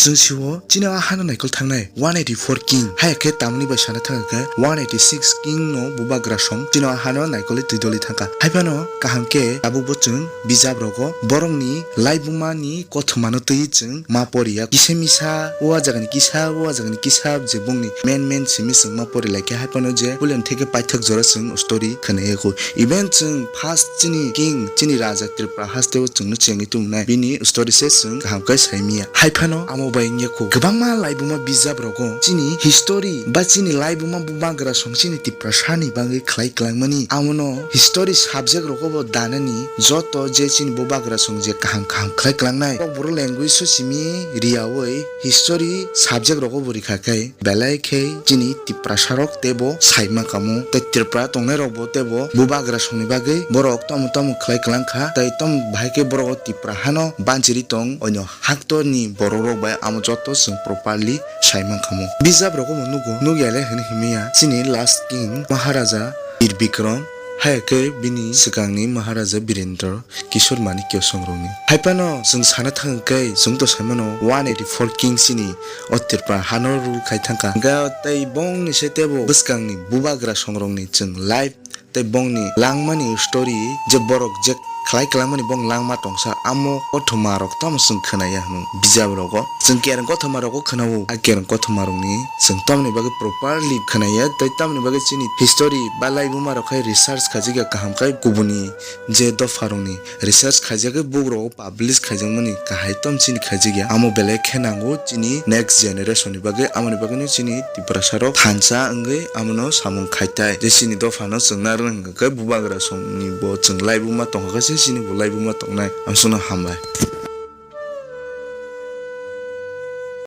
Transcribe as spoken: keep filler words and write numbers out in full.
Chwng sio chini o hano naikol thangnai one eighty four king, hai khe tamni bai sana thang khe one eighty six king no bubagra song chini o hano naikol twi doli thangkha. Hai phano kaham khe tabuk bo chwng bijap rogo borokni laibuma ni kothoma no twi chwng ma poriya. Kisa misa o jagani kisa, o jagani kisa je bongni men men simi chwng ma pori laikha. Hai phano je pulen theke paithak jora chwng story khwnai ya kho. Even chwng first chini king, chini raja Tripura haste o chwngno chengwi tubunai bini story se chwng kaham khe saimiya. Hai phano amo bai wngya kho kwbangma laibuma bijap rogo chini history ba chini laibuma bubagra song chini Tiprasa ni bagwi khlai kwlangmani. Amono history subject rogo bo danani joto je chini bubagra song je kaham kaham khlai kwlangnai. Kokborok language so simi riyawi history subject rogo bo rikha khe belai khe chini Tiprasa rok teibo sai mankha mo, tei Tripura tongnai rok bo teibo bubagra songni bagwi borok tamo tamo khlai kwlang kha, tei tamo bahai khe borok o Tipra hano banchiri tong, onyo haktor ni borok rok bai amo joto chwng properly sai mankha mo. Bijap rogo bo nugo, nugya le hwnwi himya chini last king Maharaja Bir Bikram, hai khe bini swkangni Maharaja Birendra Kishore Manikya songrokni. Hai phano chwng sana thang khe chwng to sai mano one eighty four king chini o Tripura hano rule khai thangkha. Hwnkhe tei bongni se teibo bwskangni bubagra songrokni chwng life tei bongni langmani story je borok je khlai kwlangmani bong langma tongsa amo kothoma rok tamo chwng khwnaya hwnwi bijap rogo. Chwng kereng kothoma rogo khwnao, a kereng kothoma rokni chwng tamoni bagwi properly khwnaya tei tamoni bagwi chini history ba laibuma rok khai research khajikya kaham khai kubuni je dopha rokni research khaijagwi book rogo publish khaijakmani kahai tom chini khaijagya. Amo belai khe nango chini next generation ni bagwi, amoni bagwino chini Tiprasa rok thansa wngwi amono samung khaitai. Je chini dophano chwng narwk hwnkhe bubagra songni bo chwng laibuma tongkha khe se chini bo laibuma tongnai. Amsukno hambai.